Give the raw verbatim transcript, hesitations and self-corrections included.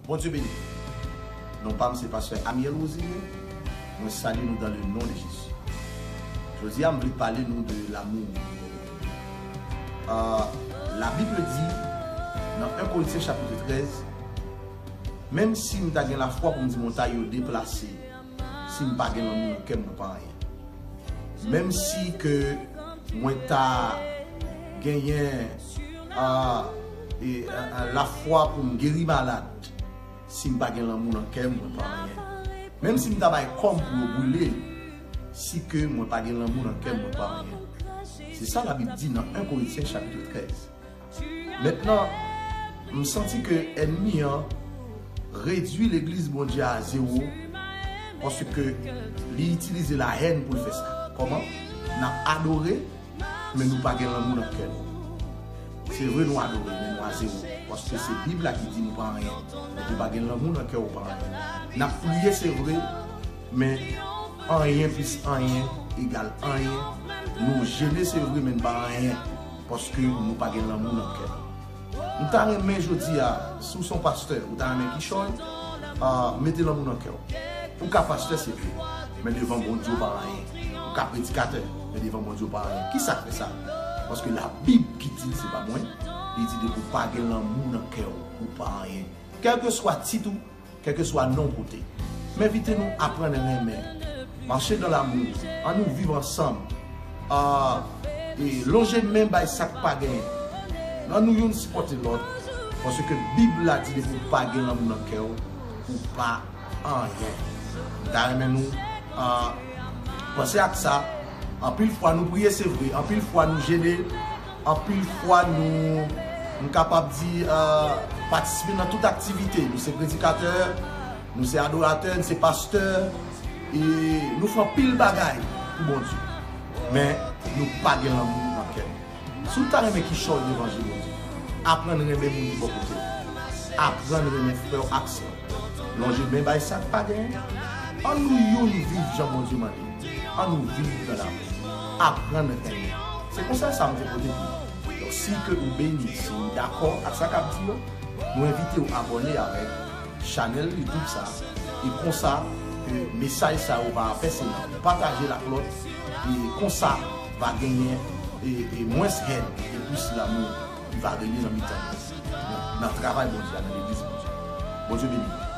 Bondye beni. Non pa m se pastè Amiel Rosilien. Mwen salye nou dans le nom de Jésus. Jodi a, m vle pale nou de l'amour. Euh, la Bible dit, nan en Korentyen chapit trèz, menm si m ta gen lafwa pou m di montay yo deplase, si m pa gen lanmou nan kè m, mwen pa anyen. Menm si ke mwen ta genyen, ah, e, ah, ah, lafwa pou m geri malad, si m pa gen lanmou nan kè m, mwen pa anyen. Menm si m ta bay kò m pou yo brile, si ke mwen pa gen lanmou nan kè m, mwen pa anyen. Se sa Labib di nan en Korentyen chapit trèz. Mentnan, m santi ke ènmi an redwi legliz Bondye a zewo, paske li itilize lahèn pou l fè sa. Kòman? N ap adore, men nou pa gen lanmou nan kè nou. Se vre nou adore, men nou a zewo, paske se Bib la ki di nou pa anyen, men nou pa gen lanmou nan kè, ou pa anyen. N ap priye, se vre, men anyen plis anyen egal anyen. Nou jene, se vre, men n pa anyen, paske nou pa gen lanmou nan kè nou. M ta renmen jodi a, si w se yon pastè, ou ta renmen kichòy, ah, mete lanmou nan kè w. Ou ka pastè, se vre, men devan Bondye w pa anyen. Ou ka predikatè, men devan Bondye w pa anyen. Kisa k fè sa? Paske Labib ki di l, se pa mwen. Li di depi w pa gen lanmou nan kè w, ou pa anyen. Kèlkeswa tit ou, kèlkeswa non w pote. M envite nou aprann renmen. Mache dans l'amour. Ann nou viv ansanm. Ah, e lonje men bay sa k pa genyen. Ann nou youn sipòte lòt. Paske Bib la di depi w pa gen lanmou nan kè w, ou pa anyen. M ta renmen nou, ah, panse ak sa. Anpil fwa nou priye, se vre. Anpil fwa nou jene. Anpil fwa nou, m kapab di, euh, patisipe nan tout aktivite. Nou se predikatè, nou se adoratè, nou se pastè, e nou fè anpil bagay pou Bondye. Men nou pa gen lanmou nan kè nou. Si w ta renmen kichòy levanjil Bondye, aprann renmen moun ki bò kote w. Aprann renmen frè w ak sè w. Lonje men bay sa k pa genyen. Ann nou youn viv jan Bondye mande. Ann nou viv dans l'amour. Aprann renmen. Se konsèy sa m te pote pou nou. Donk, si ke ou beni, si ou dakò ak sa k ap di yo, nou envite w abòne avèk chanèl YouTube sa. E konsa, e, mesaj sa yo va pèse nan pataje l ak lòt. E konsa, va genyen, e, e, mwens hèn e plis lanmou ki va renye nan mitan nou. Nan travay Bondye a, nan legliz Bondye. Bondye beni.